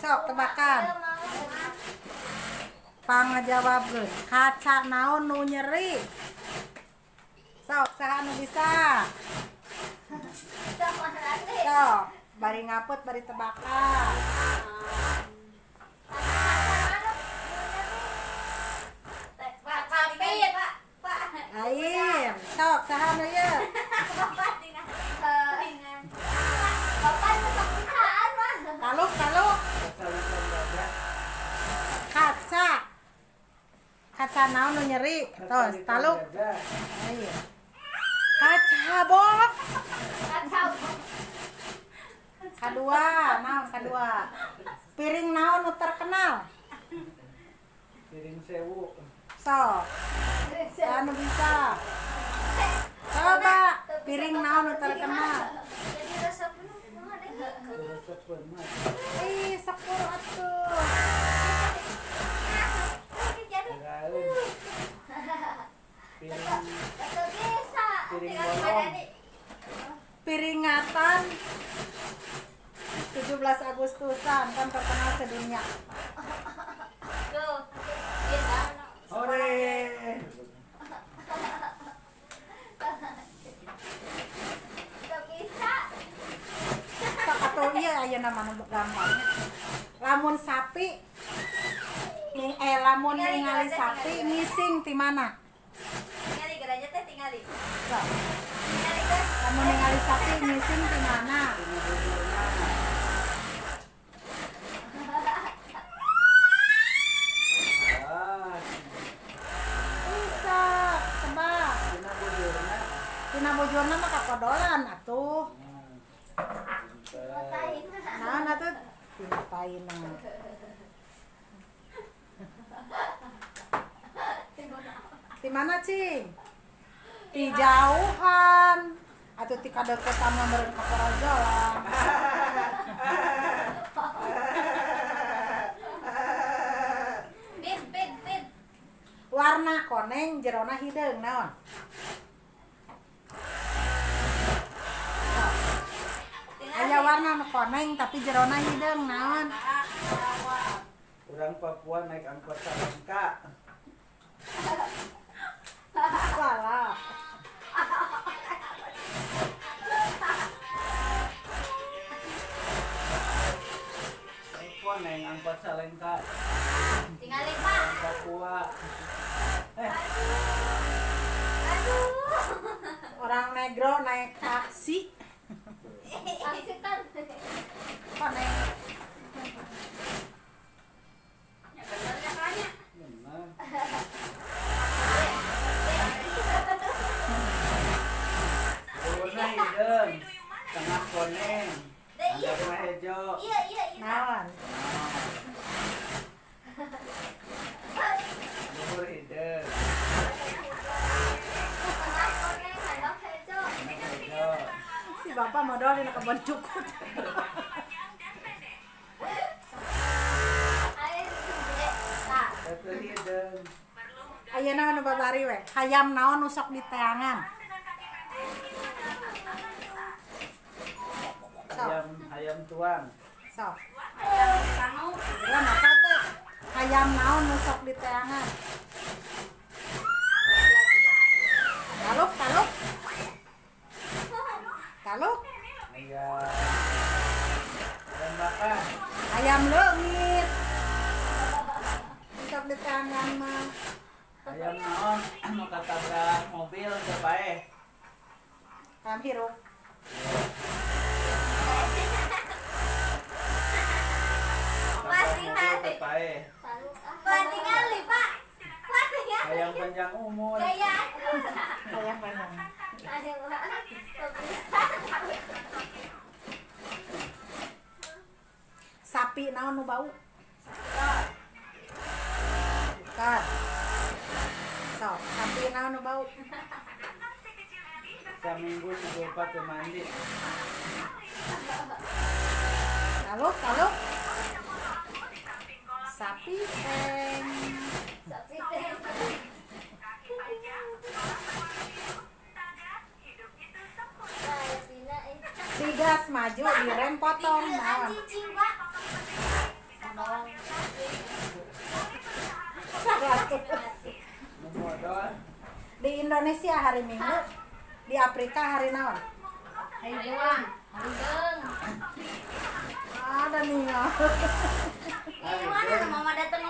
Sok tebakan. Pangajawabkeun. Kaca naon nu nyeri? Sok, saha nu bisa? Sok, bari ngaput bari tebakan. Pak, Pak, Pak. Lain. Sok, saha nu ieu? Bapak dengan Bapak tetap bisaan mah. Taluk, taluk. Kaca gajah. Kaca. Kaca naon nu nyeri? Tos, taluk. Gajah. Ayo. Kaca bok. Kacau. Kadua, naon kadua? Piring naon nu terkenal? Piring sewu. Sok. Saha nu bisa? Coba, piring naon nu terkenal? Jadi resep mah ada. Resep mah. Ih, sepuluh atuh. Lain. Piring piring bolong. Peringatan 17 Agustusan kan terkenal sedunia. Tuh. Iya. Hore. Tuh bisa. Sok atuh, iya, aya nama nu gampangnya. Lamun sapi lamun ningali sapi ngising ti mana? Tingali geranya teh tingali. Sok. Tingali teh. Lamun ningali sapi ngising ti mana? Tina bujurna. Ah, Bisa, tebak. tina bujurna. Tina bujurna mah kakodolan atuh. Nah, pinter. Naon atuh? Tina taina. Ti mana, cing? Ti jauhan. Atuh ti kadeukeutan mah meureun kaporojolan. Pin pin pin. Warna koneng jerona hideung naon? Sok. Aya warna nu koneng tapi jerona hideung naon? Orang Papua naik angkot Salengka. Salah. Papua naik angkot Salengka. Tingali, Pak. Papua. Eh, Aduh. Orang negro naik taksi Taksi kan. koneng. Ya bener ya kayaknya. Benar. Luhurna hideung, tengah koneng, handapna hejo. Iya. Naon? Luhur hideung, Tengah koneng, handap hejo. tengah hejo. Si bapak modal dina kebon cukut. Ayo, tah. Satu hideung. Ayeuna nu babari we. Hayam naon nu sok diteangan? Sok, Hayam hayam tuang. Sok. Sangu. Urang apa teh? Hayam naon nu sok diteangan? Taluk, taluk. Taluk. Ayam ayam bakar. Ayam leungit. Sok diteangan mah. Hayam naon nu katabrak mobil teu paeh? Hayam hirup. Katabrak mobil teu paeh. Pak, tingali, Pak. Pak, tingali. Hayam panjang umur. Gaya. Hayam panjang. Ayo, Pak. Sapi naon nu bau? Bukan. Sok, sapi naon nu bau? Saminggu si Gopa teu mandi. Taluk, taluk. Sapi teng. Sapi teh. Nah, Tina, eh. Digas maju, direm potong naon? Cicing, Pak. Bohong. 100. Nu modol. Di Indonesia hari Minggu, di Afrika hari naon? Hari deung. Ada nih ya. Ini mana mama datang.